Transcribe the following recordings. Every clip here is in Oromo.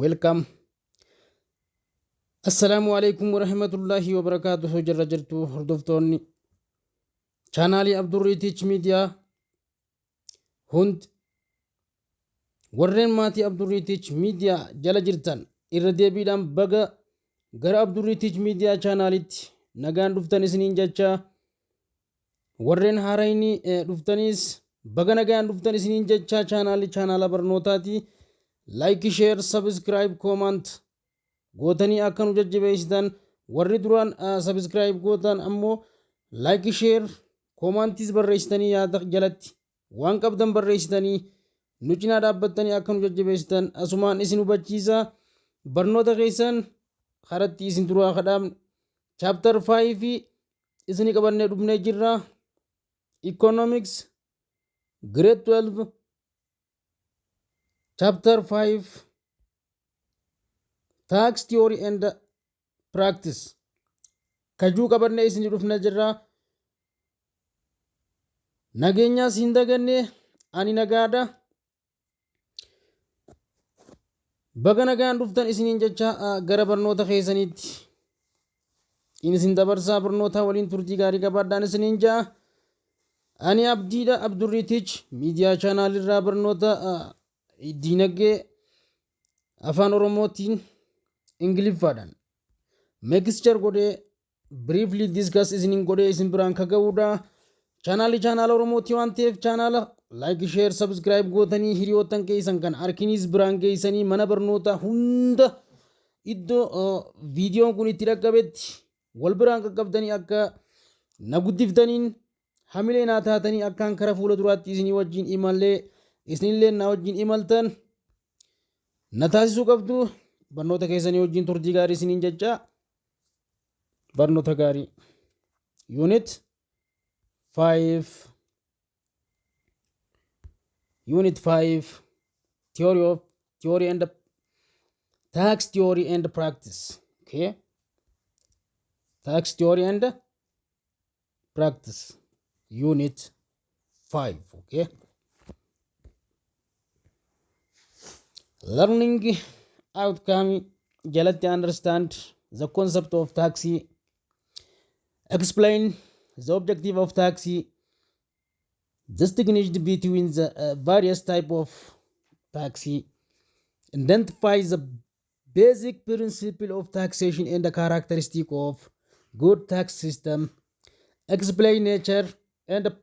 Welcome. Assalaamu alaikum warahmatullaahi wabarakaatuhu. Jirra jirtu hordoftoonni chaanaalii Abdurrii Tiich Miidiyaa hundi, warreen maatii Abdurrii Tiich Miidiyaa jala jirtan, irra deebiidhaan baga gara Abdurrii Tiich Miidiyaa chaanaalitti nagaan dhuftan isiniin jecha, warreen haarayni dhuftaniis baga nagaan dhuftan isiniin jecha. Chaanaalli chaanaala barnootaati. Like, share, subscribe, comment gootanii akka nu jajjabeessitan, warri duraan subscribe gootan ammoo like, share, commentis barreessitanii, yaada jalatti waan qabdan barreessitanii nu cinaa dhaabbattanii akka nu jajjabeessitan asumaan isin hubachiisa. Barnoota keessan karatti isin duraa kadhaabne chapter 5 isini qabannee dhufnee jirra. Economics grade 12 chapter 5, tax theory and practice kajuu qabannee isin dhufnee jirra. Nageenyaas hin daganne, ani nagaadha. Baga nagaan dhuftan isiniin jecha gara barnoota keessaniitti in isin dabarsaa. Barnoota waliin turtii gaarii qabaadhaan isiniin ja'a. Ani Abdiidha, Abdurrii Tiich Miidiyaa chaanaalirraa barnoota diinagdee Afaan Oromootiin Ingiliffaadhaan mixture godhee briefly discuss isiniin godhee isin biraan ka ga'uudha. Chaanaalli chaanaala Oromootii waan ta'eef, chaanaala like, share, subscribe gootanii hiriyoottan keessan kan harkiniis biraan geessanii, mana barnootaa hunda iddoo viidiyoon kun itti dhaqqabetti wal biraan qaqqabdanii akka na guddiftaniin, hamilee naa taatanii, akkaan kara fuula duraatti isinii wajjin imallee isinillee na wajjin imaltan na taasisuu qabdu. Barnoota keessanii wajjin turtii gaarii isiniin jecha. Barnoota gaarii. Unit 5, unit 5, theory of theory and tax theory and practice. Okay, tax theory and practice, unit 5. Okay, learning outcome jalatti understand the concept of tax, explain the objective of tax, distinguish between the various type of tax, identify the basic principle of taxation and the characteristic of good tax system, explain nature and the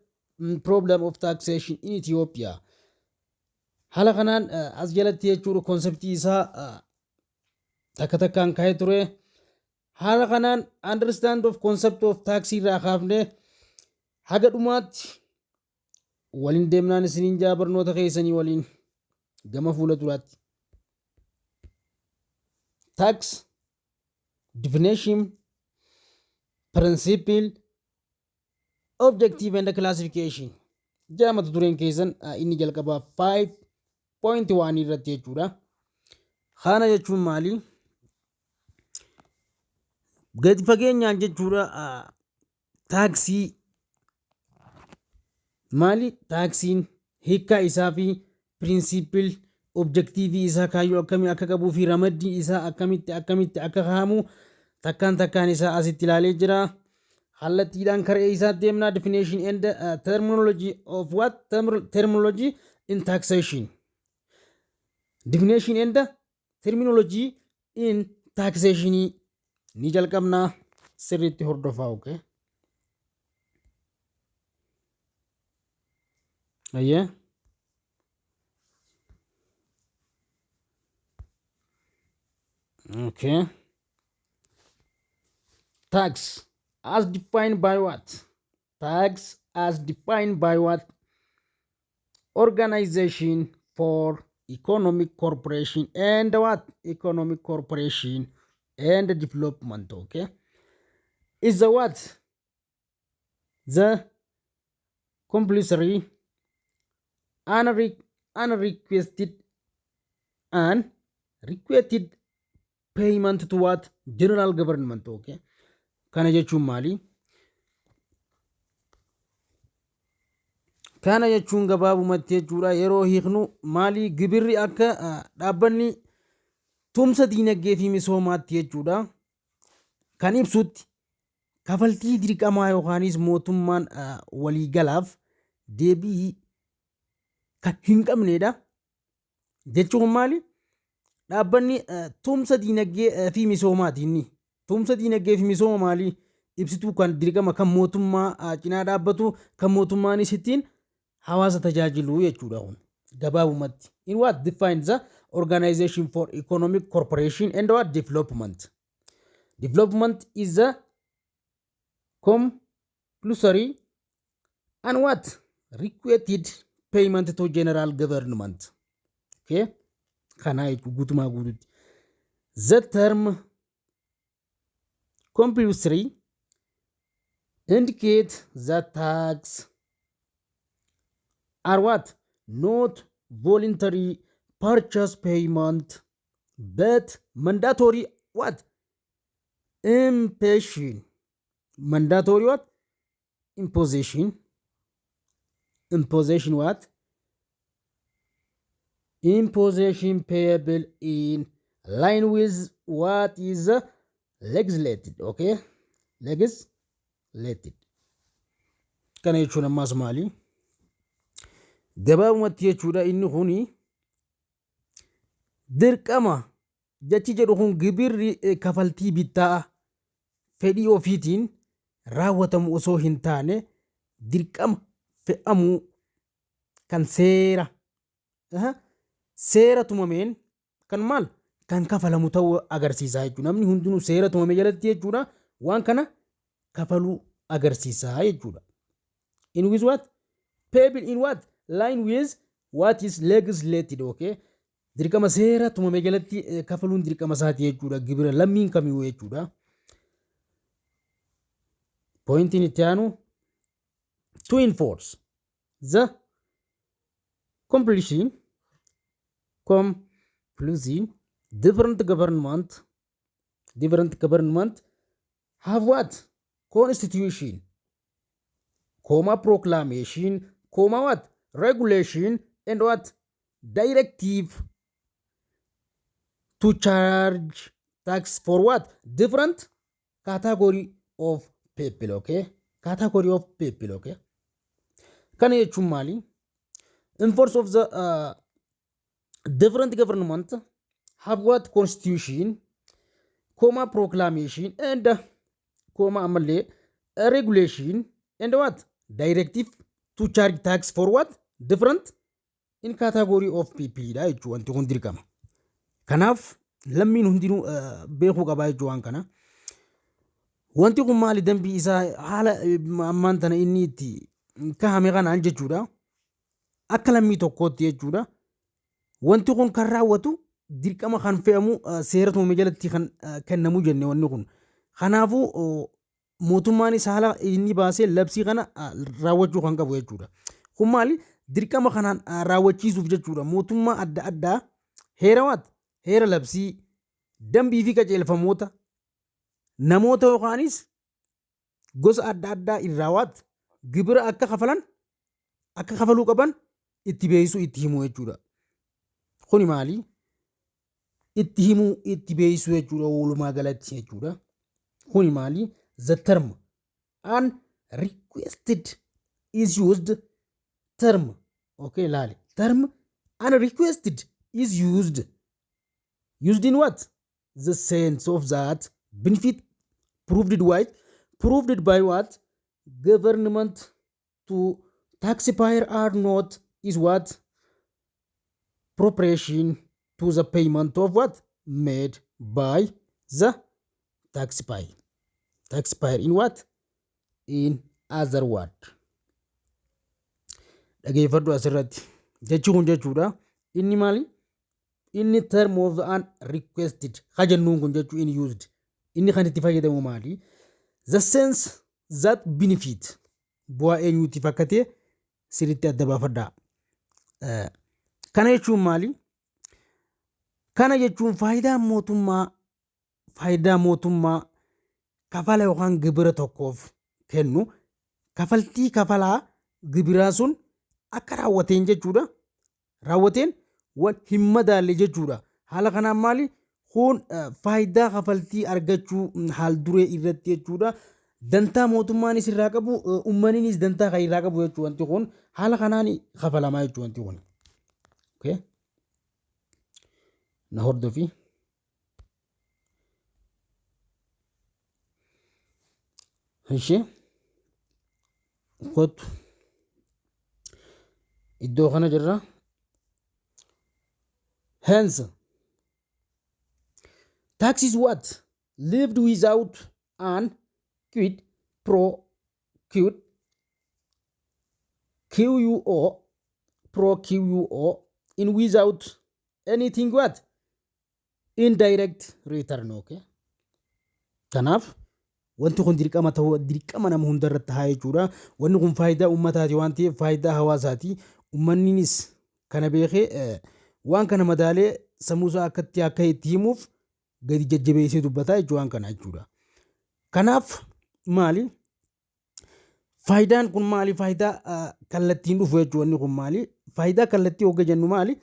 problem of taxation in Ethiopia. Haala kanaan as jalatti jechuudha conceptii isaa takka takkaan kaa'ee ture. Haala kanaan understand of concept of tax irraa kaafne haga dhumaatti waliin deemnaan isiniin jaa. Barnoota keessanii waliin gama fuula duraatti. Tax definition, principle, objective and classification jaa mata dureen keessan inni jalqabaa 5.1 irratti jechuudha. Kana jechuun maali? Gadi fageenyaan jechuudha, taaksii maali? Taaksiin hiikkaa isaa fi principle, objectiveii isaa, kaayyoo akkamii akka qabuu fi ramaddii isaa akkamitti akka kaa'amu takkaan takkaan isaa asitti ilaalee jira. Kallattiidhaan karee isaa deemnaa. Definition and terminology of what? Terminology in taxation. Definition and terminology in taxation ni jalqabnaa, sirriitti hordofaa. Okay. Ayyee. Okay. Tax as defined by what? Tax as defined by what? Organization for Economic Cooperation and what? Economic Cooperation and Development. Okay. Is the what? The compulsory, unrequested payment to what? General government. Okay. Kana jechuun maali? Kana jechuun gabaabumatti jechuudha, yeroo hiiknu maali? Gibirri akka dhaabbanni Tumsa diinagdee fi misoomaatti jechuudha. Kan ibsutti kafaltii dirqamaa yookaanis mootummaan waliigalaaf deebii kan hin qabnedha. Jechuun maali? Dhaabbanni tumsa diinagdee fi misoomaati inni. Tumsa diinagdee fi misooma maali? Ibsituu kan dirqama kan mootummaa cinaa dhaabbatu, kan mootummaanis ittiin hawaasa tajaajilu jechuudha kun. Gabaabumatti. In what defines the Organization for Economic Cooperation and what Development? Development is a compulsory and what required payment to general government. Okay? Kana jechuun guutumaa guututti. The term compulsory indicate that tax are what not voluntary purchase payment but mandatory what imposition, mandatory what imposition, imposition what imposition payable in line with what is legislated. Okay, legislated. Kana jechuun ammaas maali? Gabaabumatti jechuudha, inni kuni dirqama jechi jedhu kun gibirri kafaltii bittaa fedhii ofiitiin raawwatamu osoo hin taane, dirqama fe'amuu kan seera tumameen kan maal kan kafalamu ta'uu agarsiisa jechuudha. Namni hundinuu seera tumame jalatti jechuudha waan kana kafaluu agarsiisa jechuudha. In with what? Payable in what? Line with what is legislated, okay? Dirqama seera tumame jalatti kafaluun dirqama isaati jechuudha. Gibira lammiin kamiyyuu jechuudha. Pointiin itti aanu, to enforce the completion, different government have what constitution comma proclamation comma what regulation and what directive to charge tax for what different category of people. Okay, category of people. Okay, kana jechuun maali? Enforce of the different government have what constitution comma proclamation and comma ammallee regulation and what directive to charge tax for what different in category of people dha jechuu. Wanti kun dirqama. Kanaaf lammiin hundinuu beekuu qabaa jechuu waan kana. Wanti kun maali? Dambii isaa haala ammaan tana inni itti kahame kanaan jechuudha, akka lammii tokkootti jechuudha, wanti kun kan raawwatu dirqama kan fe'amu seera tumame jalatti kan kennamu jenne wanni kun. Kanaafuu mootummaanis haala inni baasee labsii kana raawwachuu kan qabu jechuudha. Kun maali? Dirqama kanaan raawwachiisuuf jechuudha. Mootummaa adda addaa heera waat heera, labsii, dambii fi qajeelfamoota namoota yookaanis gosa adda addaa irraa waat gibira akka kafalan, akka kafaluu qaban itti beeksisuu, itti himuu jechuudha. Kuni maali? Itti himuu, itti beeksisuu jechuudha walumaa galatti jechuudha. Kuni maali? The term unrequested is used term. Okay, laali. Term unrequested is used in what? The sense of that benefit proved by what? Government to taxpayer are not is what? Proportion to the payment of what? Made by the taxpayer. Taxpayer in what? In other word. Dhageeffadhu asirratti. Jechi kun jechuudha. Inni maali? Inni term of the unrequested ka jennuun kun jechuu in used. Inni kan itti fayyadamu maali? The sense that benefit bu'aa eenyuutiif akka ta'e sirriitti adda baafadhaa. Kana jechuun maali? Kana jechuun faayidaa mootummaa kafala yookaan gibira tokkoof kennu, kafaltii kafalaa gibiraa sun akka raawwateen jechuudha. Raawwateen wal hin madaalle jechuudha. Haala kanaan maali? Kun faayidaa kafaltii argachuu haal duree irratti jechuudha. Dantaa mootummaanis irraa qabu, uummanninis dantaa kan irraa qabu jechuudha. Wanti kun haala kanaan kafalamaa jechuudha wanti kun. Okay. Na hordofi. Ishee kottu, iddoo kana jirra. Hence, tax is what? Levied without an quid pro quid quo pro quo in without anything what? Indirect return. Okay. Kanaaf wanti kun dirqama ta'uu, dirqama nama hundarratti haa jechuudha. Wanni kun faayidaa uummataati waan ta'eef, faayidaa hawaasaati. Uummanninis kana beekee waan kana madaalee sammuusaa akkatti akka itti himuuf gadi jajjabeessee dubbataa jechuudha waan kana jechuudha. Kanaaf maali? Faayidaan kun maali? Faayidaa kallattiin dhufu jechuudha wanni kun maali? Faayidaa kallattii hogga jennu maali?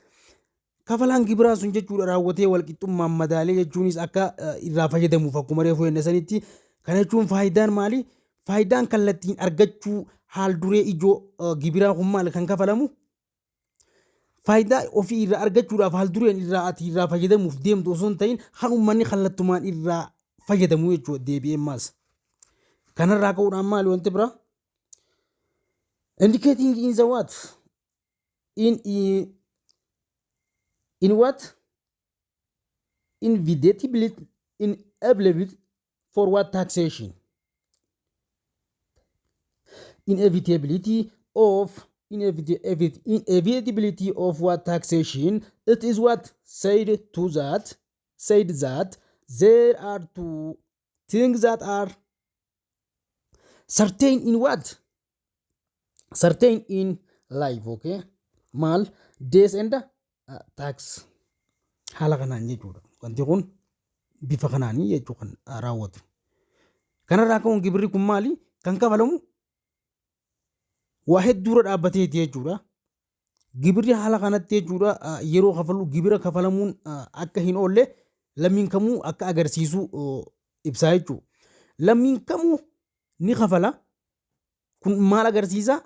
Kafalaan gibiraa sun jechuudha raawwatee walqixxummaan madaalee jechuunis akka irraa fayyadamuuf akkuma reefu jenne sanitti. Kana jechuun faayidaan maali? Faayidaan kallattiin argachuu haal duree ijoo gibiraa kun maali kan kafalamu? Faayidaa ofii irraa argachuudhaaf haal dureen irraa ati irraa fayyadamuuf deemtu osoo hin ta'in, kan uummanni kallattumaan irraa fayyadamu jechuudha deebi'ee maas. Kanarraa ka'uudhaan maali wanti biraa? Indicating in the what? In what? Inevitability, inevitability for what? Taxation. Inevitability of what? Taxation. It is what said that there are two things that are certain in what? Certain in life. Okay, maal? Death and tax. Haala kanaan jechuudha. Wanti kun bifa kanaanii jechuu kan raawwatu. Kanarraa ka'uun gibirri kun maali? Kan kafalamu waa hedduura dhaabbateeti jechuudha. Gibirri haala kanatti jechuudha yeroo kafalu gibira kafalamuun akka hin oolle lammiin kamuu akka agarsiisu ibsaa jechuudha. Lammiin kamuu ni kafala. Kun maal agarsiisa?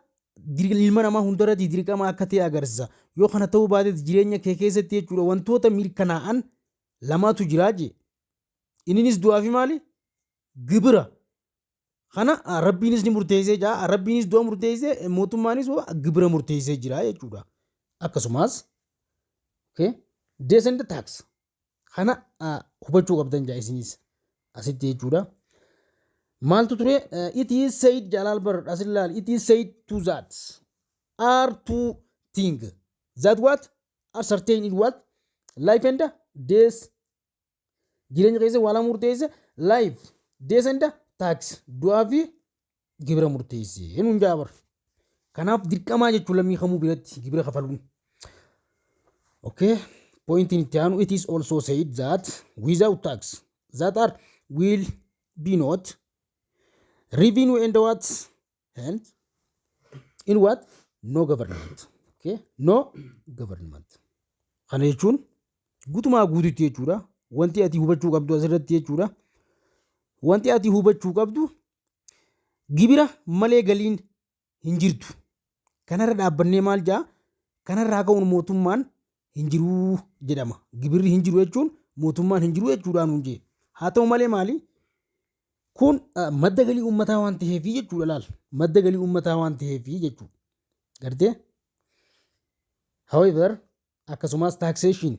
Ilma namaa hundarratti dirqama akka ta'e agarsiisa. Yoo kana ta'uu baate jireenya kee keessatti jechuudha wantoota mirkanaa'an lamatu jiraa jee. Inninis du'aa fi maali? Gibira. Kana rabbiinis ni murteessee jira. Rabbiinis du'a murteessee, mootummaanis gibira murteessee jira jechuudha. Akkasumas okay, death and tax kana hubachuu qabdan jaa isinis asitti jechuudha. Maaltu ture? It is said, Jalaal bar as ilaali. It is said to that are two things that what? Are certain in what? Life and death. Jireenya keessa waa lama murteesse: life, death and tax. Du'aa fi gibira murteesse nuun jaa bar. Kanaaf dirqamaa jechuun lammii kamuu biratti gibira kafaluun. Okay. Pointiin itti aanu, it is also said that without tax that are will be not revenue and what? And in what? No government. Okay. No government. Kana jechuun guutumaa guututti jechuudha. Wanti ati hubachuu qabdu asirratti jechuudha. Wanti ati hubachuu qabdu gibira malee galiin hin jirtu. Kanarra dhaabbannee maal jaa? Kanarraa ka'uun mootummaan hin jiruu jedhama. Gibirri hin jiru jechuun mootummaan hin jiru jechuudhaan hun jee. Haa ta'u malee maali? Kun madda galii uummataa waan ta'eefi jechuudha laal. Madda galii uummataa waan ta'eefi jechuudha. Gartee? However, akkasumas taxation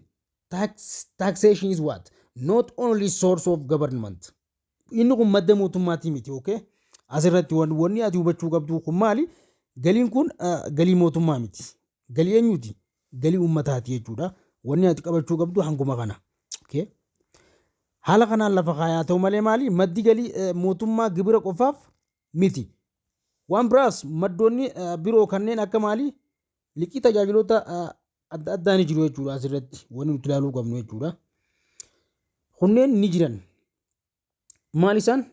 is what? Not only source of government. Inni kun madda mootummaatii miti, okay? Asirratti wanni ati hubachuu qabdu kun maali? Galiin kun galii mootummaa miti. Galii eenyuti? Galii uummataati jechuudha. Wanni ati qabachuu qabdu hanguma kana. Okay? Haala kanaan lafa kaayaa ta'u malee maali? Maddi galii mootummaa gibira qofaaf miti. Waan biraas maddoonni biroo kanneen akka maali? Liqii, tajaajiloota adda addaa ni jiru jechuudha asirratti wanni nuti ilaaluu qabnu jechuudha. Kunneen ni jiran. Maal isaan?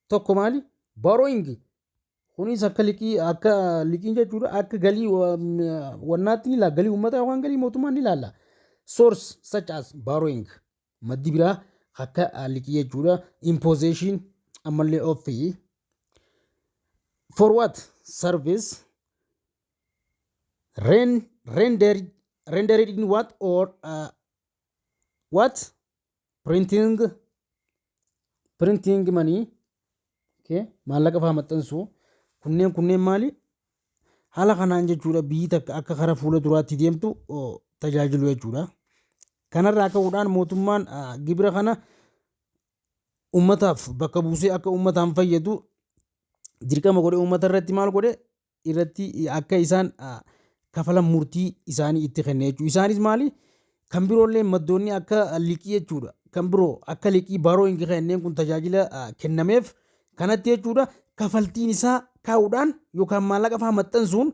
Tokko maali? Borrowing. Kunis akka liqii, akka liqiin jechuudha, akka galii wannaatti ni ilaalla. Galii uummataa yookaan galii mootummaa ni ilaalla. Source such as borrowing. Maddi biraa akka liqii jechuudha. Imposition ammallee of fee for what? Service rendered in what or what? Printing money, okay. Maallaqa faa maxxansuu, kunneen maali? Haala kanaan jechuudha, biyyi takka akka kara fuula duraatti deemtu tajaajilu jechuudha. Kanarraa ka'uudhaan mootummaan gibira kana ummataaf bakka buusee akka ummataan fayyadu dirqama godhe. Ummata irratti maal godhe? Irratti akka isaan kafalan murtii isaanii itti kenne jechuudha. Isaanis maali? Kan biroollee maddoonni akka liqii jechuudha. Kan biroo akka liqii, borrowing, kanneen kun tajaajila kennameef kanatti jechuudha. Kafaltiin isaa kaa'uudhaan yookaan maallaqa fa'aa maxxansuun,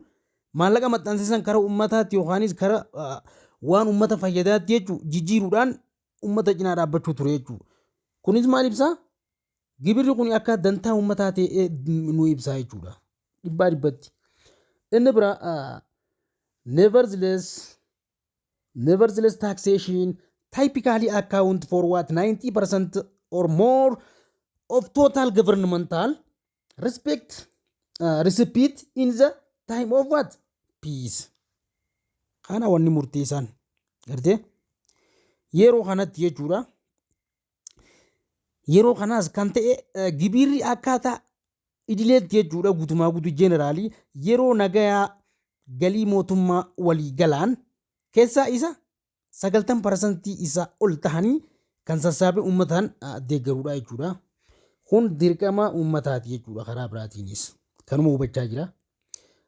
maallaqa maxxansiisan kara ummataatti yookaanis kara waan ummata fayyadaatti jechuudha jijjiiruudhaan ummata cinaa dhaabbachuu ture jechuudha. Kunis maal ibsaa? Gibirri kun akka dantaa ummataa ta'e nu ibsaa jechuudha. Dhibbaa dhibbatti. Inni biraa, nevertheless, taxation typically account for what? 90% or more of total governmental receipt in the time of what? Peace. Kana wanni murteessaan gartee yeroo kanatti jechuudha. Yeroo kanaas kan ta'e gibirri akkaataa idileetti jechuudha, guutumaa guutuu generally yeroo nagayaa galii mootummaa walii galaan keessaa isa 90% isaa ol tahanii kan sassaabee uummataan deeggarudha jechuudha. Kun dirqama uummataati jechuudha, karaa biraatiinis kanuma hubachaa jira.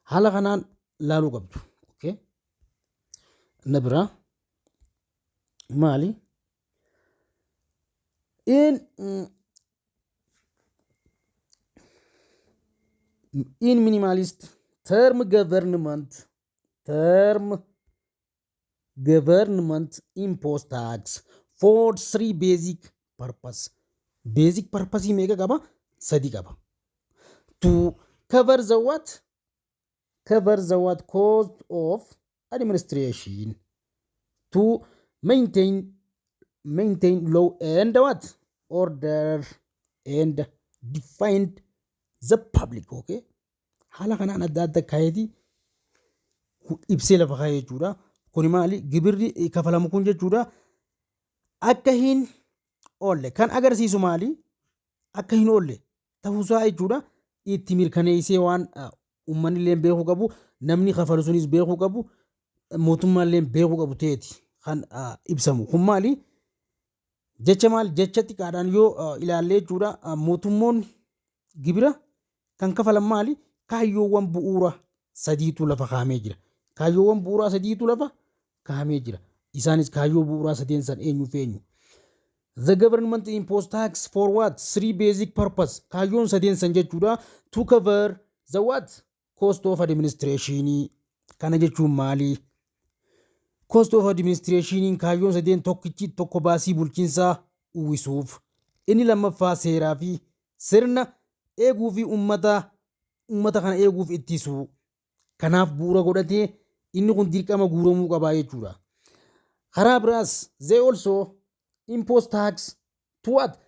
Haala kanaan laaluu qabdu. Okay. Inni biraa maali? In minimalist term, government impose tax for three basic purpose. Basic purpose meeqa qaba? Sadi qaba. To cover the what? Cover the what? Cost of administration. To maintain law and what? Order and defend the public. Okay. Haala kanaan adda adda kaayetii ibsee lafa kaayee jechuudha. Kuni maali? Gibirri kafalamu kun jechuudha, akka hin oolle kan agarsiisu maali? Akka hin oolle ta'uusaa jechuudha. Itti mirkaneessee waan uummanni illee beekuu qabu, namni kafalu sunis beekuu qabu, mootummaan illee beekuu qabu ta'eeti kan ibsamu. Kun maali? Jecha maal, jecha xiqqaadhaan yoo ilaalle jechuudha, mootummoonni gibira kan kafalan maali? Kaayyoowwan bu'uura sadiitu lafa kaa'amee jira. Kaayyoowwan bu'uuraa sadiitu lafa kaa'amee jira. Isaanis kaayyoo bu'uuraa sadeen san eenyu fi eenyu? The government impose tax for what? Three basic purpose. Kaayyoon sadeen san jechuudha. To cover the what? Cost of administration. Kana jechuun maali? Cost of administration, kaayyoon sadeen tokkichi tokko baasii bulchiinsaa uwwisuuf. Inni lammaffaa seeraa fi sirna eeguu fi uummata kana eeguuf ittisuu. Kanaaf bu'uura godhatee inni kun dirqama guuramuu qabaa jechuudha. Karaa biraas, they also impose tax to what?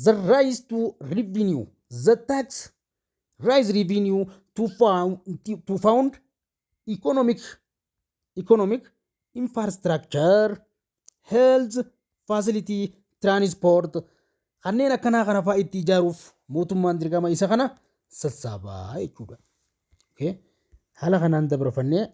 The raise to revenue. The tax raise revenue to fund economic infrastructure, health facility, transport, kanneen akkanaa kana fa'aa itti ijaaruuf mootummaan dirqama isa kana sassaabaa jechuudha. Okay. Haala kanaan dabarfannee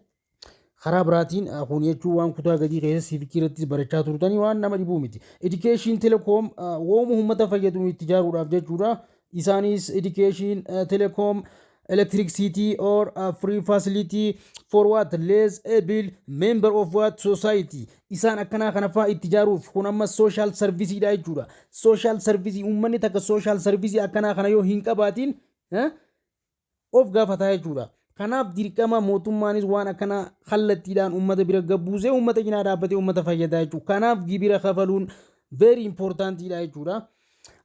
karaa biraatiin kun jechuun waan kutaa gadii keessa civic irrattis barachaa turtanii waan nama dhibuu miti. Education, telecom, wooma uummata fayyadu itti ijaaruudhaaf jechuudha. Isaanis education, telecom, electricity or free facility for what? Less able member of what? Society. Isaan akkanaa kana fa'aa itti ijaaruuf. Kun amma social service dha jechuudha. Social service, uummanni takka social service akkanaa kana yoo hin qabaatiin of gaafataa jechuudha. Kanaaf dirqama mootummaanis waan akkana kallattiidhaan uummata bira gabbuusee uummata cinaa dhaabbatee uummata fayyadaa jechuudha. Kanaaf gibira kafaluun very important dha jechuudha.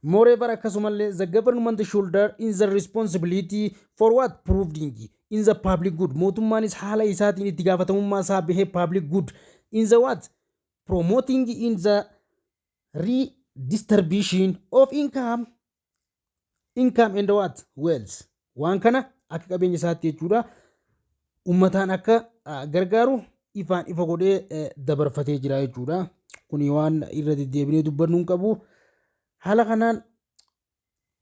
Moreover, akkasumallee, the government shoulder in the responsibility for what? Providing in the public good. Mootummaanis haala isaatiin itti gaafatamummaa isaa bahee public good in the what? Promoting in the Redistribution of income and what? Wealth. Waan kana akka qabeenya isaatti jechuudha. Uummataan akka gargaaru ifaan ifa godhee dabarfatee jira jechuudha. Kuni waan irra deddeebinee dubbannu hin qabu. Haala kanaan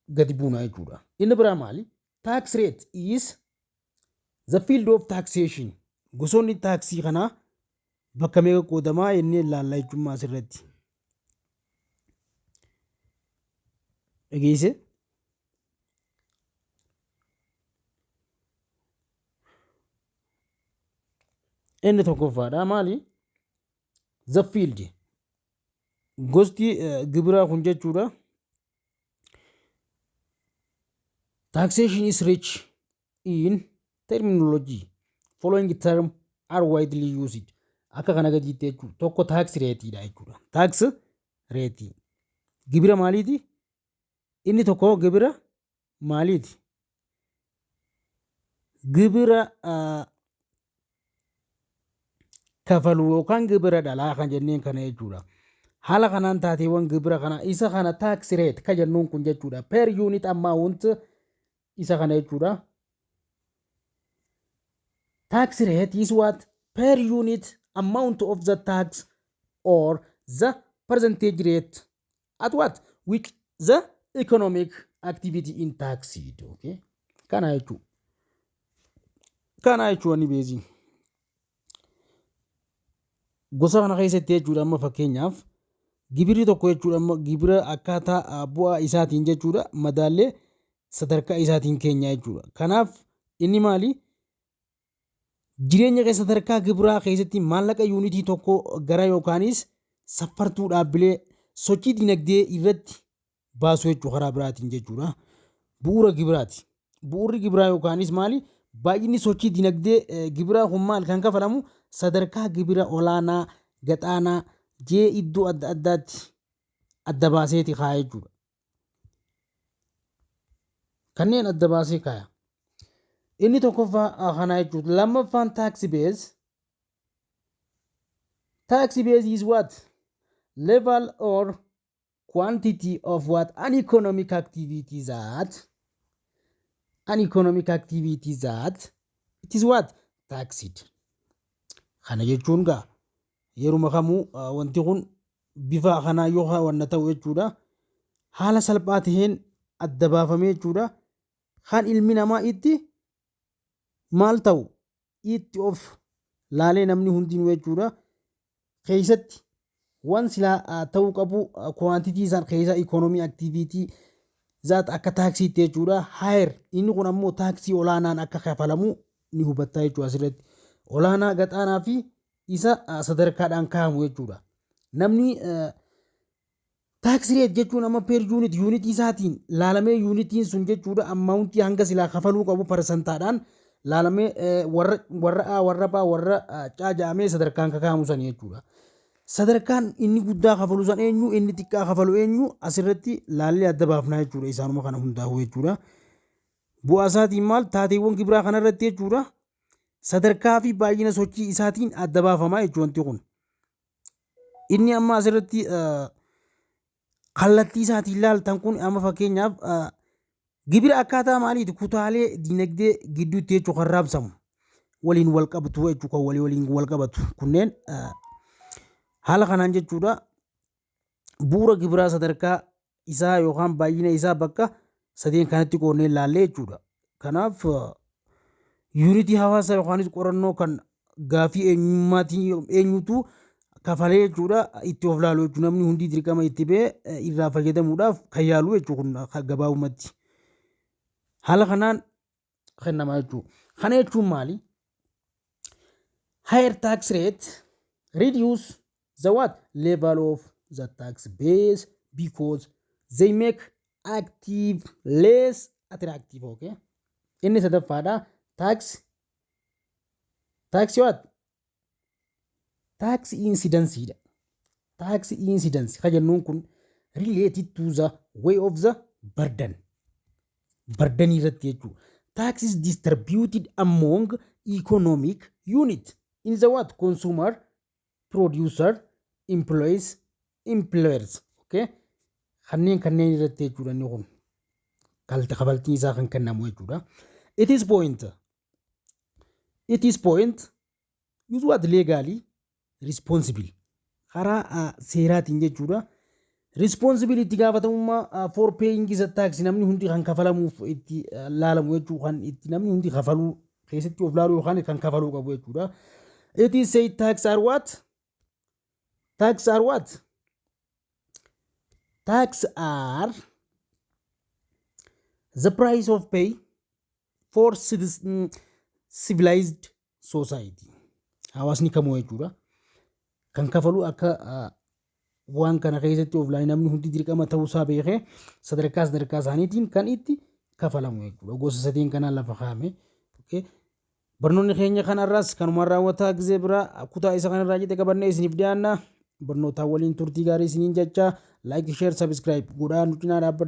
gadi buuna jechuudha. Inni biraa maali? Tax rate is the field of taxation. Gosoonni taaksii kanaa bakka meeqa qoodamaa jennee ilaalla jechuudha asirratti. Dhageesse? Inni tokkoffaadha maali? The field. Gosti gibiraa kun jechuudha. Taxation is rich in terminology. Following term are widely used. Akka kana gadiitti jechuudha. Tokko tax rate dha jechuudha. Tax rate. Gibira maaliiti? Inni tokko gibira maaliiti? Gibira kafaluu yookaan gibira dhalaa kan jenneen kana jechuudha. Haala kanaan taateewwan gibira kana isa kana tax rate ka jennuun kun jechuudha. Per unit amount isa kana jechuudha. Tax rate is what? Per unit amount of the tax or the percentage rate at what? Which the economic activity in taxed. Okay. Kana jechuudha. Kana jechuun ni beeziin. Gosa kana keessatti jechuudha, amma fakkeenyaaf gibirri tokko jechuudha, amma gibira akkaataa bu'aa isaatiin jechuudha madaallee sadarkaa isaatiin keenya jechuudha. Kanaaf inni maali? Jireenya keessa sadarkaa gibiraa keessatti maallaqa yuunitii tokko gara yookaanis saffartuu dhaabbilee sochii dinagdee irratti baasu jechuu karaa biraatiin jechuudha. Bu'uura gibiraati. Bu'uurri gibiraa yookaanis maali? Baay'inni sochii dinagdee gibiraa kun maal kan kafalamu sadarkaa gibira olaanaa, gaxaanaa jee iddoo adda addaatti adda baaseeti kaaya jechuudha. Kanneen adda baasee kaaya. Inni tokkoffaa kana jechuudha. Lammaffaan tax base. Tax base is what? Level or quantity of what? An economic activity that it is what? Taxed. Kana jechuun gaa yeruma kamuu wanti kun bifa kanaa yoo wanna ta'u jechuudha. Haala salphaa taheen adda baafamee jechuudha. Kan ilmi namaa itti maal ta'u itti of laalee namni hundinuu jechuudha. Keessatti waan silaa ta'uu qabu quantity isaan keessa economy activity that akka taaksiitti jechuudha. Higher inni kun ammoo taaksii olaanaan akka kafalamu ni hubattaa jechuudha asirratti. Olaanaa, gaxaanaa fi isa sadarkaadhaan kaa'amu jechuudha. Namni tax rate jechuun amma per unit yuunitii isaatiin laalamee yuunitiin sun jechuudha amountii hanga silaa kafaluu qabu parsantaadhaan laalamee warra A, warra B, warra C jedhamee sadarkaan kakaa'amu sani jechuudha. Sadarkaan inni guddaa kafalu san eenyu, inni xiqqaa kafalu eenyu, asirratti laallee adda baafnaa jechuudha isaanuma kana hundaa'u jechuudha. Bu'aa isaatiin maal taateewwan gibiraa kanarratti jechuudha. Sadarkaa fi baay'ina sochii isaatiin adda baafamaa jechuudha wanti kun. Inni amma asirratti kallattii isaatiin laaltan kun amma fakkeenyaaf gibira akkaataa maaliiti kutaalee dinagdee gidduutti jechuudha kan raabsamu waliin wal qabatu jechuudha, kan walii waliin wal qabatu kunneen haala kanaan jechuudha. Bu'uura gibiraa sadarkaa isaa yookaan baay'ina isaa bakka sadeen kanatti qoonnee ilaallee jechuudha. Kanaaf yuunitii hawaasaa yookaanis qorannoo kan gaafii eenyummaatiin eenyutu kafalee jechuudha itti of laalu jechuudha, namni hundi dirqama itti ba'ee irraa fayyadamuudhaaf kan yaalu jechuudha kun gabaabumatti. Haala kanaan kennama jechuudha. Kana jechuun maali? Higher tax rate reduce the what? Level of the tax base because they make active less attractive. Okay. Inni sadaffaadha. Tax what? Tax incidence dha. Tax incidence ka jennuun kun related to the way of the burden. Burden irratti jechuudha. Tax is distributed among economic unit in the what? Consumer, producer, employees, employers. Okay. Okay? Kanneen irratti jechuudha inni kun. Kafaltiin isaa kan kennamu jechuudha. It is point use what legally responsible, karaa seeraatiin jechuudha. Responsibility, gaafatamummaa, for paying the tax, namni hundi kan kafalamuuf itti laalamu jechuu, kan itti namni hundi kafaluu keessatti of laaluu yookaan kan kafaluu qabu jechuudha. It is say tax are what? Tax are what? Tax are the price of pay for citizen, civilized society. Hawaasni kamuu jechuudha. Kan kafalu akka waan kana keessatti of laalee namni hundi dirqama ta'uusaa beekee sadarkaa sadarkaa isaaniitiin kan itti kafalamu jechuudha. Gosa sadeen kanaan lafa kaa'ame. Barnoonni keenya kanarraas kanumaan raawwataa, gizee biraa kutaa isa kanarraa jedhe qabannee isiniif dhiyaanna. Barnootaan waliin turtii gaarii isiniin jecha, like, share, subscribe godhaa nu cinaa dhaabbadha.